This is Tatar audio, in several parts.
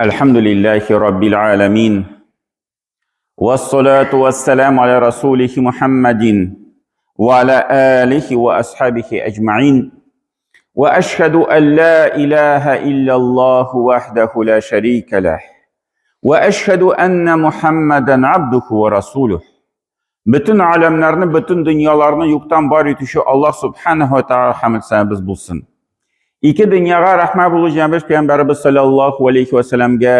الحمد لله رب العالمين والصلاة والسلام على رسوله محمد وعلى آله وأصحابه أجمعين وأشهد أن لا إله إلا الله وحده لا شريك له وأشهد أن محمدا عبده ورسوله Бөтен аләмнәрне, бөтен дөньяларны юктан бар итүче Аллаһ субханаһу ва тааля хәмд сәнәбез булсын. Ике дөньяга рәхмәт булу җәнәбез пәйгамбәребез саллаллаһу алейхи ва сәлламгә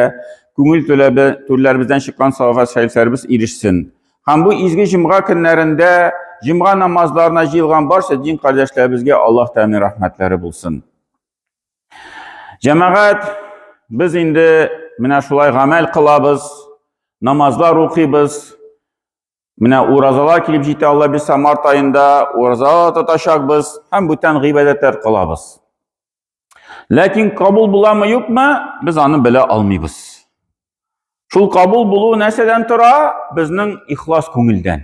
күңел түләбе түрләребездән чыккан салават шәрифләребез ирешсен. Һәм бу изге җомга көннәрендә җомга намазларына җыелган барча дин кардәшләребезгә Аллаһ Тәгаләнең рәхмәтләре булсын. Җәмәгать, без инде менә шулай гамәл кылабыз, намазлар укыйбыз. Менә уразалар килеп җитә, Алла бирсә, март аенда ураза тотачакбыз һәм бүтән гыйбадәтләр кылабыз. Ләкин кабул буламы, юкмы, без аны белә алмыйбыз. Шул кабул булу нәрсәдән тора? Безнең ихлас күңелдән.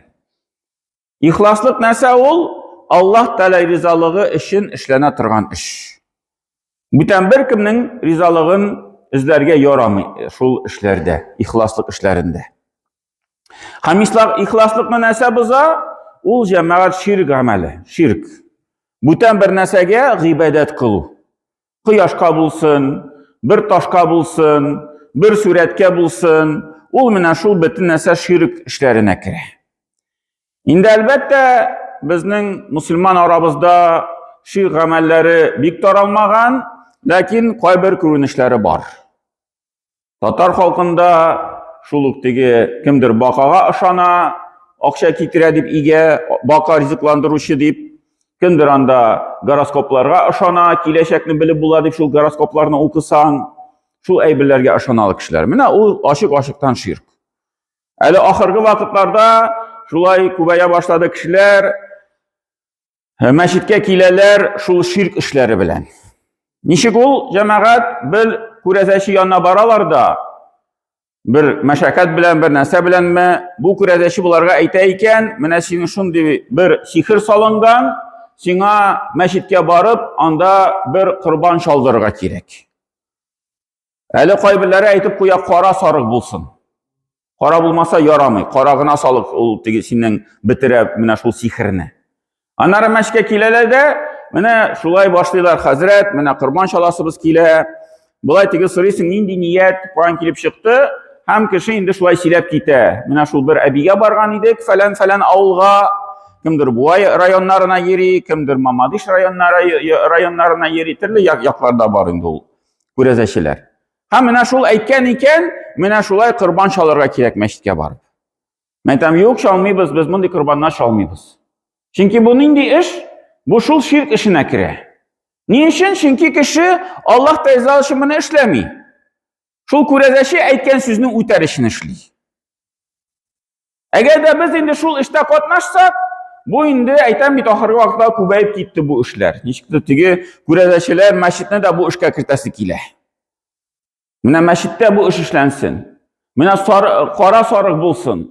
Ихласлык нәрсә ул? Аллаһ Тәгалә ризалыгы өчен эшләнә торган эш. Бүтән беркемнең ризалыгын эзләргә ярамый шул эшләрдә, ихласлык эшләрендә. Һәм ихласлыкны нәрсә боза? Ул җәмәгать ширк гамәле, ширк. Бүтән бер нәрсәгә гыйбадәт кылу. Кояшка булсын, бер ташка булсын, бер сурәткә булсын, ул менә шул бөтен нәрсә ширк эшләренә керә. Инде әлбәттә, безнең мусульман арабызда ширк гамәлләре бик таралмаган, ләкин кайбер күренешләре бар. Татар халкында шул ук теге кемдер бакага ышана, акча китерә дип игә, бака ризыкландыручы дип, кемдер анда гороскопларга ышана, киләчәкне белеп була дип шул гороскопларны укысаң, шул әйберләргә ышаналар кешеләр. Менә ул ачык-ачыктан ширк. Әле ахыргы вакытларда шулай күбәя башлады кешеләр, Мәчеткә киләләр шул ширк эшләре белән. Ничек ул, җәмәгать, бер күрәзәче янына баралар да, бер мәшәкать белән, бер нәрсә беләнме, бу күрәзәче боларга әйтә икән, менә синең шундый бер сихер салынган, сиңа мәчеткә барып, анда бер корбан чалдырырга кирәк. Әле кайберләре әйтеп куя, кара сарык булсын. Кара булмаса ярамый. Кара гына салык ул теге синең бетерә менә шул сихерне. Аннары мәчкә киләләр дә, менә шулай башлыйлар, хәзрәт, менә корбан чаласыбыз килә. Болай теге сорыйсың, нинди ният, каян килеп чыкты? Һәм кеше инде шулай сөйләп китә. Менә шул бер әбигә барган идек, фәлән-фәлән авылга, кемдер Буай районнарына йөри, кемдер Мамадыш районнары районнарына йөри, төрле якларда бар инде ул. Күрәзәчеләр. Һәм менә шул әйткән икән, менә шулай корбан чалырга кирәк мәчеткә барып. Мен әйтәм, юк, чалмыйбыз, без мондый корбаннар чалмыйбыз. Чөнки бу нинди эш? Бу шул ширк эшенә керә. Ни өчен? Чөнки кеше Аллаһ Тәгалә өчен моны эшләми. Шул күрәзәче әйткән сүзне үтәр өчен эшли. Әгәр дә без инде шул эштә катнашсак, бу инде әйтәм бит ахыргы вакытта күбәеп китте бу эшләр. Ничектер теге күрәзәчеләр мәчетне дә бу эшкә кертәсе килә. Менә мәчеттә бу эш эшләнсен. Менә сар, кара сарык булсын.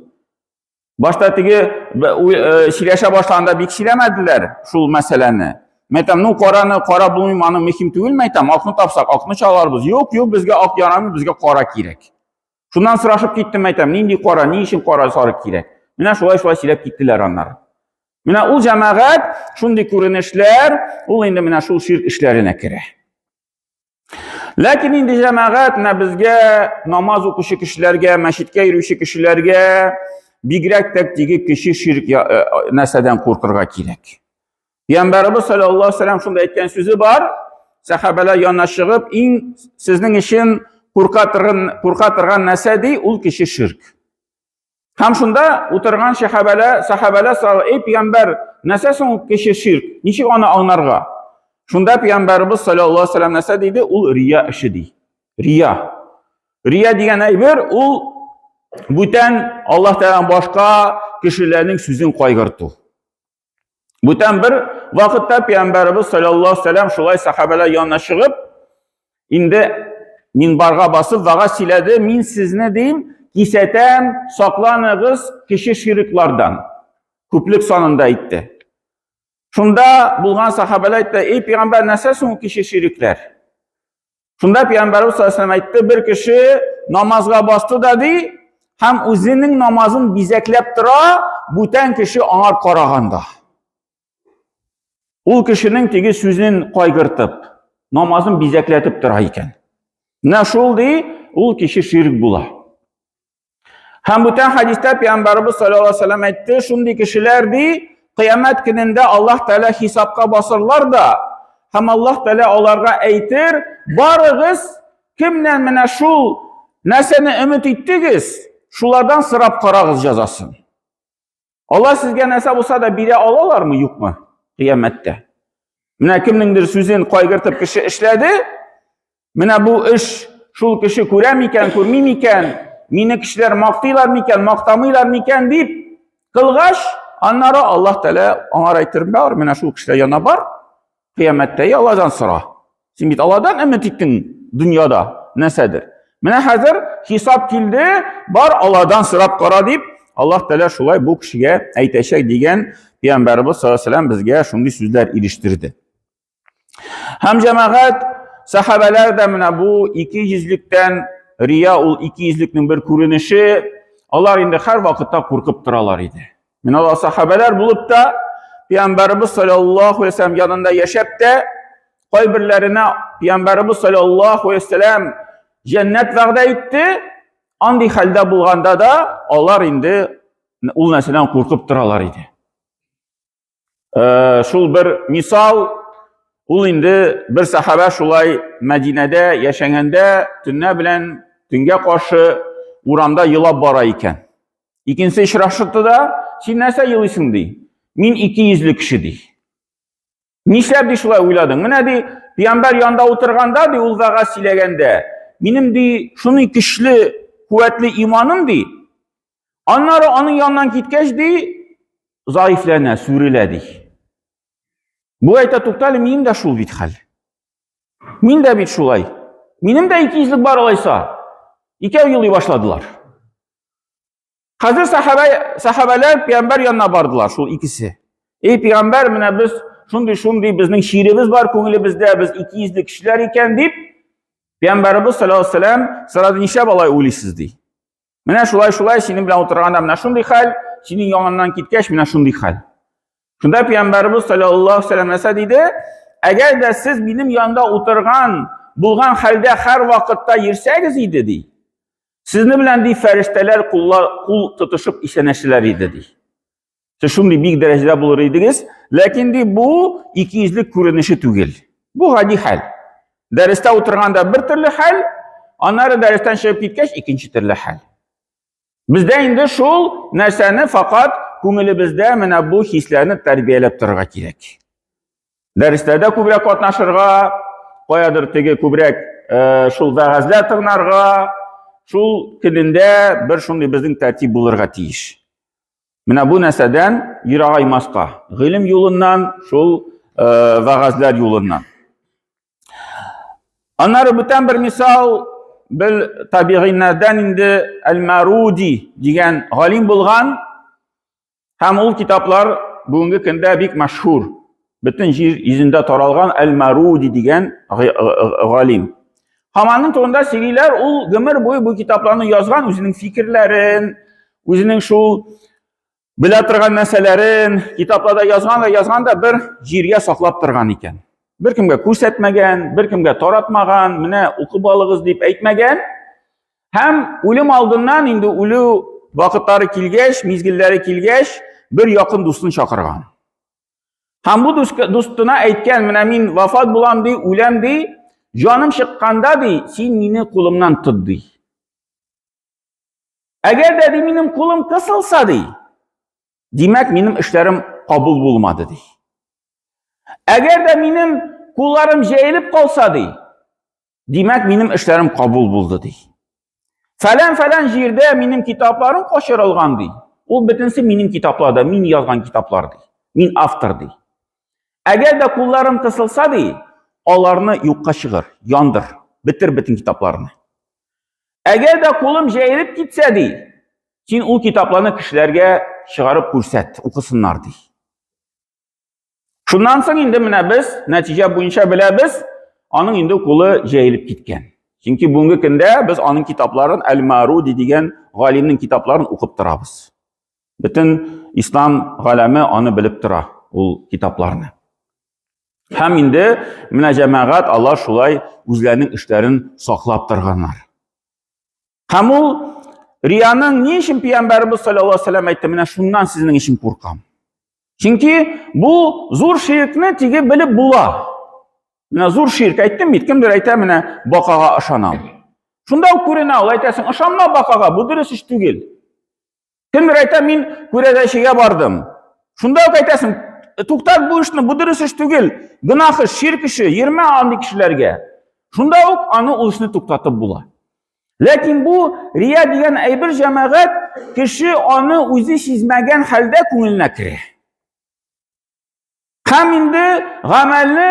Башта теге э, сөйләшә башлаганда бик сөйләмәделәр шул мәсьәләне. Мен әйтәм, ну караны кара булмый, аны мөһим түгел, мен әйтәм, акны тапсак, акны чаларбыз. Юк, юк, безгә ак ярамый, безгә кара кирәк. Шуннан сорашып киттем, әйтәм, нинди кара, ни өчен кара сарык кирәк? Менә шулай-шулай сөйләп киттеләр аннары. Менә ул җәмәгать, шундый күренешләр, ул инде менә шул ширк эшләренә керә. Ләкин инде җәмәгать, менә безгә намаз укучы кешеләргә, мәчеткә йөрүче кешеләргә бигрәк тә теге кече ширк э, нәрсәдән куркырга кирәк. Пәйгамбәребез саллаллаһу алейһи вәсәлләм шунда әйткән сүзе бар. Сәхабәләр янына чыгып, иң сезнең өчен курка торган, курка торган нәрсә ди, ул кече ширк. Һәм шунда утырган сәхабәләр, сәхабәләр сорады, эй пәйгамбәр, нәрсә соң ул кече ширк? Ничек аны аңларга? Шунда пәйгамбәребез саллаллаһу алейһи вәсәлләм нәрсә диде? Ул рия эше ди. Рия. Рия дигән әйбер ул бүтән Аллаһ Тәгаләдән башка кешеләрнең сүзен кайгырту. Бүтән бер вакытта пәйгамбәребез саллаллаһу алейһи вәсәлләм шулай сахабәләр янына чыгып, инде минбарга басып вагаз сөйләде, мин сезне дим, кисәтәм, сакланыгыз кече ширклардан. Күплек санында әйтте. Шунда булган сахабәләр әйтте, эй пәйгамбәр, нәрсә соң ул кече ширекләр? Шунда Пәйгамбәрбез саллаллаһу алейһи әйтте, бер кеше намазга басты да ди, һәм үзенең намазын бизәкләп тора, бүтән кеше аңар караганда. Ул кешенең теге сүзен кайгыртып, намазын бизәкләтеп тора икән. Менә шул ди, ул кеше ширк була. Һәм бүтән хәдистә Пәйгамбәрбез саллаллаһу алейһи вәсәлләм әйтте, шундый кешеләр ди, кыямәт көнендә Аллаһ Тәгалә хисапка басырлар да, һәм Аллаһ Тәгалә аларга әйтер, барыгыз кемнән менә шул нәрсәне өмет иттегез, шулардан сорап карагыз җәзасын. Алар сезгә нәрсә булса да бирә алалармы, юкмы? Кыямәттә. Менә кемнеңдер сүзен кайгыртып кеше эшләде. Менә бу эш шул кеше күрә микән, күрми микән, мине кешеләр мактыйлар микән, мактамыйлар микән дип кылгач, аннары Аллаһ Тәгалә аңар әйтер, бар, менә шул кешеләр янына бар, кыямәттә Алладан сора. Син бит Алладан өмет иттең дөньяда нәрсәдер. Менә хәзер хисап килде, бар Алладан сорап кара дип, Аллаһ Тәгалә шулай бу кешегә әйтәчәк дигән Пәйгамбәребез саллаллаһу алейһи безгә шундый сүзләр ирештерде. Һәм җәмәгать сахабәләр дә менә бу ике йөзлектән рия ул ике йөзлекнең бер күренеше, алар инде һәр вакытта куркып торалар иде. Менә алар сахабәләр булып та, Пәйгамбәребез саллаллаһу алейһи вәсәлләм янында яшәп тә, кайберләренә Пәйгамбәребез саллаллаһу алейһи вәсәлләм җәннәт вәгъдә итте, андый хәлдә булганда да алар инде ул нәрсәдән куркып торалар иде. Э, шул бер мисал, ул инде бер сахаба шулай Мәдинәдә яшәгәндә төнлә белән төнгә каршы урамда елап бара икән. Икенче очрашты да, син нәрсә елыйсың ди. Мин ике йөзле кеше ди. Нишләп ди шулай уйладың? Менә ди, пәйгамбәр янында утырганда ди, ул вәгазь сөйләгәндә, минем ди шундый көчле, куәтле иманым ди. Аннары аның яныннан киткәч ди, заифләнә, сүрелә ди. Бу әйтә, туктале, минем дә шул бит хәл. Мин дә бит шулай. Минем дә ике йөзлек бар алайса. Икәү елый башладылар. Хәзер сахабә, сахабәләр пәйгамбәр янына бардылар, шул икесе. Эй, пәйгамбәр, менә без шундый-шундый безнең чиребез бар күңелебездә, без ике йөзле кешеләр икән дип, пәйгамбәребез саллаллаһу алейһи вәсәлләм сорады, нишләп алай уйлыйсыз ди. Менә шулай-шулай синең белән утырганда менә шундый хәл, синең яныңнан киткәч менә шундый хәл. Шунда пәйгамбәребез саллаллаһу алейһи вәсәлләм нәрсә диде? Әгәр дә сез минем янда утырган булган хәлдә һәр вакытта йөрсәгез иде ди. Сезне белән ди фәрештәләр куллар кул тотышып исәнәшәләр иде ди. Сез шундый бик дәрәҗәдә булыр идегез, ләкин ди бу икейөзлек күренеше түгел. Бу гади хәл. Дәрестә утырганда бер төрле хәл, аннары дәрестән чыгып киткәч икенче төрле хәл. Бездә инде шул нәрсәне факат күңелебездә менә бу хисләрне тәрбияләп торырга кирәк. Дәресләрдә күбрәк катнашырга, каядыр теге күбрәк э, шул вәгазьләр тыңларга, шул көнендә бер шундый безнең тәртип булырга тиеш. Менә бу нәрсәдән ерагаймаска, гыйлем юлыннан, шул э, вәгазьләр юлыннан. Аннары бүтән бер мисал, бер табигыйннәрдән инде Әл-Маруди дигән галим булган һәм ул китаплар бүгенге көндә бик мәшһүр. Бөтен җир йөзендә таралган Әл-Маруди дигән галим. Һәм аның турында сөйлиләр, ул гомер буе бу китапларны язган, үзенең фикерләрен, үзенең шул белә торган нәрсәләрен китапларда язган да язган да бер җиргә саклап торган икән. Беркемгә күрсәтмәгән, беркемгә таратмаган, менә укып алыгыз дип әйтмәгән. Һәм үлем алдыннан инде үлү вакытлары килгәч, мизгелләре килгәч, бер якын дустын чакырган. Һәм бу дустына әйткән, менә мин вафат булам ди, үләм ди, җаным чыкканда ди, син мине кулымнан тот ди. Әгәр дә ди минем кулым кысылса ди, димәк минем эшләрем кабул булмады ди. Әгәр дә минем кулларым җәелеп калса ди, димәк минем эшләрем кабул булды ди. Фәлән-фәлән җирдә минем китапларым качырылган ди. Ул бөтенесе минем китапларда, мин язган китаплар ди. Мин автор ди. Әгәр дә кулларым кысылса ди, аларны юкка чыгыр, яндыр, бетер бөтен китапларны. Әгәр дә кулым җәелеп китсә ди, син ул китапларны кешеләргә чыгарып күрсәт, укысыннар ди. Шуннан соң инде менә без нәтиҗә буенча беләбез, аның инде кулы җәелеп киткән. Чөнки бүгенге көндә без аның китапларын Әл-Маруди дигән галимнең китапларын укып торабыз. Бөтен ислам галәме аны белеп тора ул китапларны. Һәм инде менә җәмәгать алар шулай үзләренең эшләрен саклап торганнар. Һәм ул рияның ни өчен пәйгамбәребез саллаллаһу алейһи вәсәлләм әйтте, менә шуннан сезнең өчен куркам. Чөнки бу зур ширкне теге белеп була. Менә зур ширк әйттем бит, кемдер әйтә, менә бакага ышанам. Шунда ук күренә, ул әйтәсең, ышанма бакага, бу дөрес эш түгел. Кемдер әйтә, мин күрәзәчегә бардым. Шунда ук әйтәсең, туктат бу эшне, бу дөрес эш түгел. Гөнаһ эш, ширк эше, йөрмә андый кешеләргә. Шунда ук аны ул эшне туктатып була. Ләкин бу рия дигән әйбер җәмәгать кеше аны үзе сизмәгән хәлдә күңеленә керә. Һәм инде гамәлне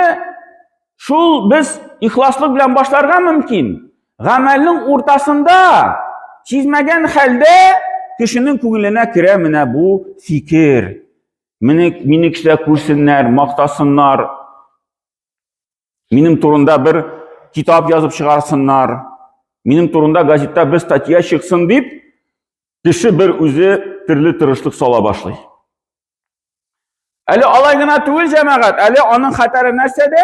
шул без ихласлык белән башларга мөмкин. Гамәлнең уртасында сизмәгән хәлдә кешенең күңеленә керә менә бу фикер. Мине, мине кешеләр күрсеннәр, мактасыннар. Минем турында бер китап язып чыгарсыннар. Минем турында газетта бер статья чыксын дип, кеше бер үзе төрле тырышлык сала башлый. Әле алай гына түгел, җәмәгать, әле аның хәтәре нәрсәдә?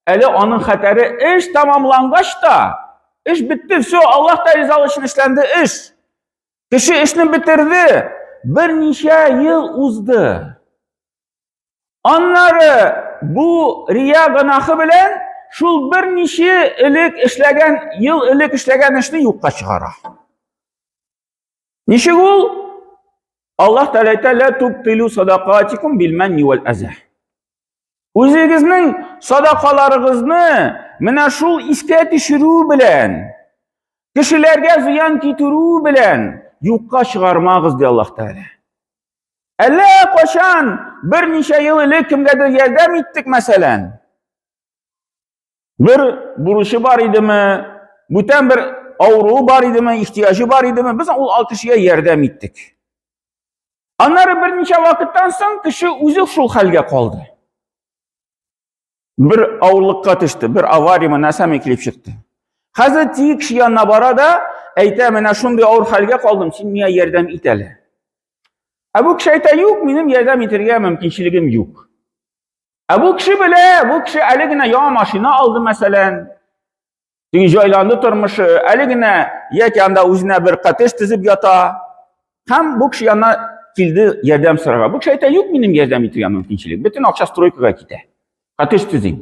Әле аның хәтәре эш тәмамлангач та, эш бетте, все, Аллаһ та ризалыгы өчен эшләнде эш. Кеше эшне бетерде, берничә ел узды. Аннары бу рия гөнаһы белән шул берничә элек эшләгән, ел элек эшләгән эшне юкка чыгара. Ничек ул? Аллаһ Тәгалә әйтә, "Ла тубтилу садакатикум бил манни вал аза". Үзегезнең садакаларыгызны менә шул искә төшерү белән, кешеләргә зыян китерү белән юкка чыгармагыз, ди Аллаһ Тәгалә. Әллә кайчан берничә ел элек кемгәдер ярдәм иттек, мәсәлән. Бер бурычы бар идеме, бүтән бер авыруы бар идеме, ихтияҗы бар идеме, без ул ал кешегә ярдәм иттек. Аннары берничә вакыттан соң кеше үзе шул хәлгә калды. Бер авырлыкка төште, бер аварияме, нәрсәме килеп чыкты. Хәзер теге кеше янына бара да, әйтә, менә шундый авыр хәлгә калдым, син миңа ярдәм ит әле. Ә бу кеше әйтә, юк, минем ярдәм итәргә мөмкинчелегем юк. Ә бу кеше белә, бу кеше әле генә яңа машина алды, мәсәлән. Теге җайланды тормышы, әле генә яки анда үзенә бер коттедж төзеп ята. Һәм бу кеше янына килде ярдәм сорарга. Бу кеше әйтә, юк, минем ярдәм итергә мөмкинчелек. Бөтен акча стройкага китә. Коттедж төзим.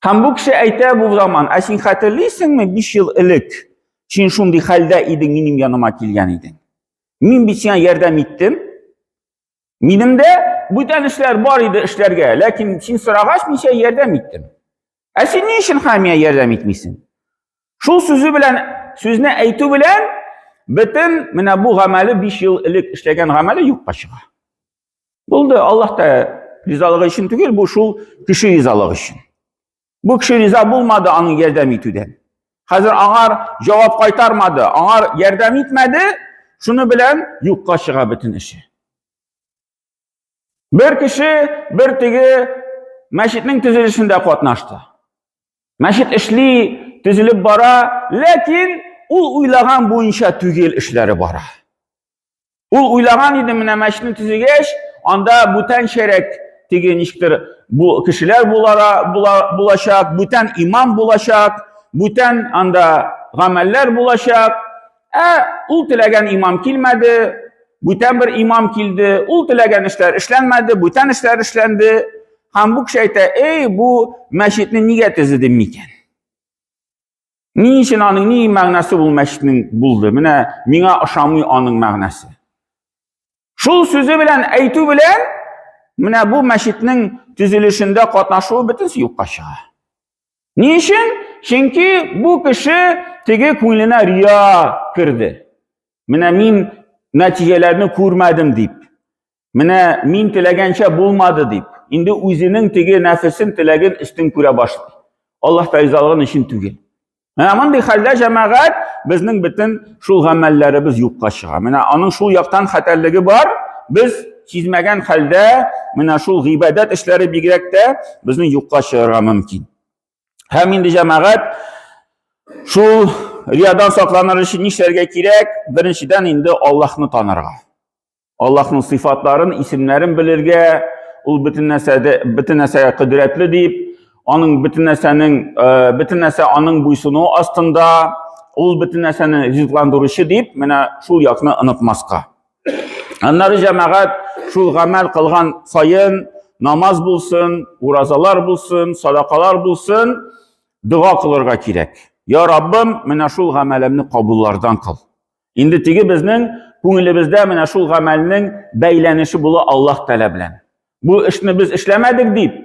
Һәм бу кеше әйтә бу заман, ә син хәтерлисеңме, 5 ел элек син шундый хәлдә идең, минем яныма килгән идең. Мин бит сиңа ярдәм иттем. Минем дә бүтән эшләр бар иде эшләргә, ләкин син сорагач, мин сиңа ярдәм иттем. Ә син ни өчен һәм миңа ярдәм итмисең? Шул сүзе белән, сүзне әйтү белән бөтен менә бу гамәле 5 ел элек эшләгән гамәле юкка чыга. Булды, Аллаһ та ризалыгы өчен түгел, бу шул кеше ризалыгы өчен. Бу кеше риза булмады аның ярдәм итүдән. Хәзер аңар җавап кайтармады, аңар ярдәм итмәде, шуны белән юкка чыга бөтен эше. Бер кеше бер теге мәчетнең төзелешендә катнашты. Мәчет эшли, төзелеп бара, ләкин ул уйлаган буенча түгел эшләре бара. Ул уйлаган иде, менә мәчетне төзегәч, анда бүтәнчәрәк теге ничектер бу кешеләр булара була, булачак, бүтән имам булачак, бүтән анда гамәлләр булачак. Ә ул теләгән имам килмәде, бүтән бер имам килде, ул теләгән эшләр эшләнмәде, бүтән эшләр эшләнде. Һәм бу кеше әйтә, эй, бу мәчетне нигә төзедем микән? Ни өчен аның ни мәгънәсе ул мәчетнең булды? Менә миңа ошамый аның мәгънәсе. Шул сүзе белән әйтү белән менә бу мәчетнең төзелешендә катнашуы бөтенесе юкка чыга. Ни өчен? Чөнки бу кеше теге күңеленә рия керде. Менә мин нәтиҗәләрне күрмәдем дип. Менә мин теләгәнчә булмады дип, инде үзенең теге нәфесен, теләген өстен күрә башлый. Аллаһ ризалыгын өчен түгел. Менә мондый хәлдә җәмәгать безнең бөтен шул гамәлләребез юкка чыга. Менә аның шул яктан хәтәрлеге бар. Без сизмәгән хәлдә менә шул гыйбадәт эшләре бигрәк тә безнең юкка чыгарга мөмкин. Һәм инде җәмәгать шул риядан сакланыр өчен нишләргә кирәк? Беренчедән инде Аллаһны танырга. Аллаһның сыйфатларын, исемнәрен белергә, ул бөтен нәрсәдә, бөтен нәрсәгә кодрәтле дип, аның бөтен нәрсәнең, э, бөтен нәрсә аның буйсынуы астында, ул бөтен нәрсәне ризыкландыручы дип, менә шул якны онытмаска. Аннары җәмәгать шул гамәл кылган саен намаз булсын, уразалар булсын, садакалар булсын, дога кылырга кирәк. Я Раббым, менә шул гамәлемне кабуллардан кыл. Инде теге безнең күңелебездә менә шул гамәлнең бәйләнеше була Аллаһ Тәгалә белән. Бу эшне без эшләмәдек дип,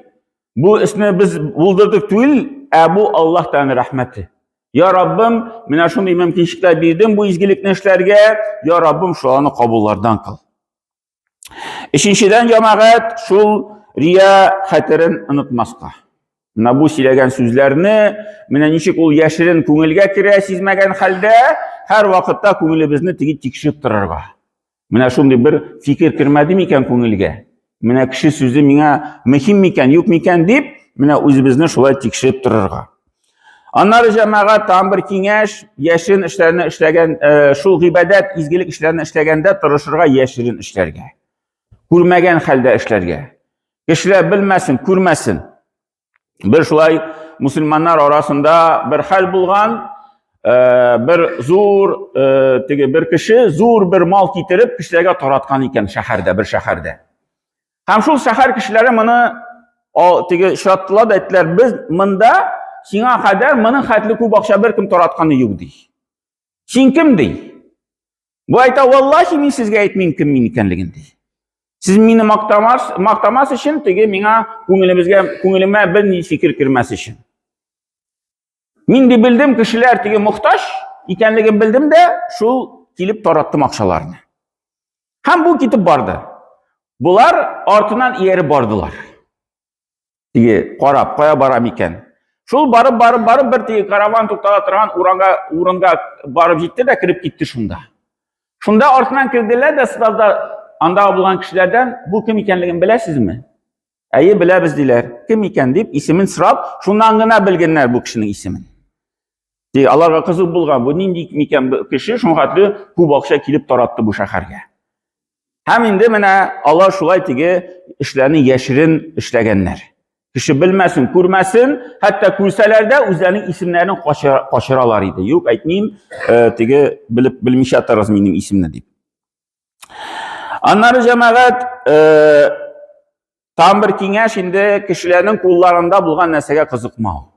бу эшне без булдырдык түгел, ә бу Аллаһ Тәгаләнең рәхмәте. Я Раббым, менә шундый мөмкинчекләр бирдең бу изгелекне эшләргә, я Раббым, шуларны кабуллардан кыл. Өченчедән, җәмәгать, шул рия хәтерен онытмаска. Менә бу сөйләгән сүзләрне, менә ничек ул яшерен күңелгә керә сизмәгән хәлдә, һәр вакытта күңелебезне теге тикшереп торырга. Менә шундый бер фикер кермәде микән күңелгә? Менә кеше сүзе миңа мөһим микән, юк микән дип, менә үзебезне шулай тикшереп торырга. Аннары җәмәгать тагын бер киңәш, яшерен эшләрне эшләгән, э, шул гыйбадәт, изгелек эшләрне эшләгәндә тырышырга яшерен эшләргә. Күрмәгән хәлдә эшләргә. Кешеләр белмәсен, күрмәсен. Бер шулай мусульманнар арасында бер хәл булган, э, бер зур э, теге бер кеше зур бер мал китереп кешеләргә тараткан икән шәһәрдә, бер шәһәрдә. Һәм шул шәһәр кешеләре моны теге очраттылар да әйттеләр, без монда сиңа кадәр моның хәтле күп акча беркем таратканы юк ди. Син кем ди? Бу әйтә, валлахи мин сезгә әйтмим кем мин икәнлеген ди. Сез мине мактамас, мактамас өчен теге миңа күңелебезгә, күңелемә бер ни фикер кермәс өчен. Мин ди белдем, кешеләр теге мохтаҗ икәнлеген белдем дә, шул килеп тараттым акчаларны. Һәм бу китеп барды. Булар артыннан ияреп бардылар. Теге карап, кая барам икән. Шул барып, барып, барып бер теге караван туктала торган уранга, урынга барып җитте дә кереп китте шунда. Шунда артыннан керделәр дә сразу анда булган кешеләрдән бу кем икәнлеген беләсезме? Әйе, беләбез диләр. Кем икән дип исемен сорап, шуннан гына белгәннәр бу кешенең исемен. Ди, аларга кызык булган, бу нинди микән кеше, шуңа хәтле күп акча килеп таратты бу шәһәргә. Һәм инде менә алар шулай теге эшләрне яшерен эшләгәннәр. Кеше белмәсен, күрмәсен, хәтта күрсәләр дә үзләренең исемнәрен качыралар иде. Юк, әйтмим, э, теге белеп белмичә торыгыз минем исемне дип. Аннары җәмәгать, э, там бер киңәш инде кешеләрнең кулларында булган нәрсәгә кызыкмау.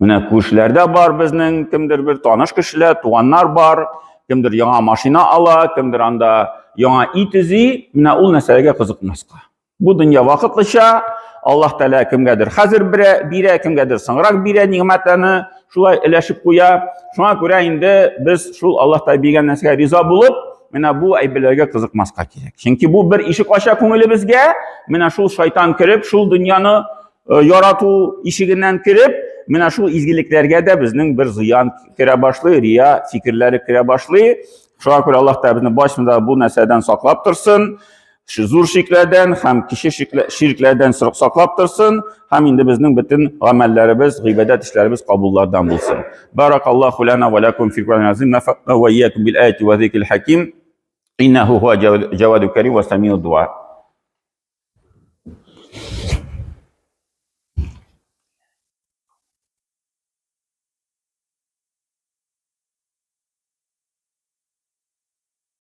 Менә күршеләрдә бар безнең кемдер бер таныш кешеләр, туганнар бар, кемдер яңа машина ала, кемдер анда яңа өй төзи, менә ул нәрсәгә кызыкмаска. Бу дөнья вакытлыча, Аллаһ Тәгалә кемгәдер хәзер бирә, бирә, кемгәдер соңрак бирә нигъмәтләрне, шулай өләшеп куя. Шуңа күрә инде без шул Аллаһ Тәгалә биргән нәрсәгә риза булып, менә бу әйберләргә кызыкмаска кирәк. Чөнки бу бер ишек ача күңелебезгә, менә шул шайтан кереп, шул дөньяны э, ярату ишегеннән кереп, менә шул изгелекләргә дә безнең бер зыян керә башлый, рия фикерләре керә башлый. Шуңа күрә Аллаһ Тәгалә безне барысын да бу нәрсәдән саклап торсын. Зур шикләрдән һәм кече ширкләрдән саклап торсын һәм инде безнең бөтен гамәлләребез, гыйбадәт эшләребез кабуллардан булсын. Баракаллаху лана ва лакум фил Кур'анил азим, нафа'на ва ияkum бил аяти ва зикрил хаким. Иннаху хуа джаваду карим ва самиу дуа.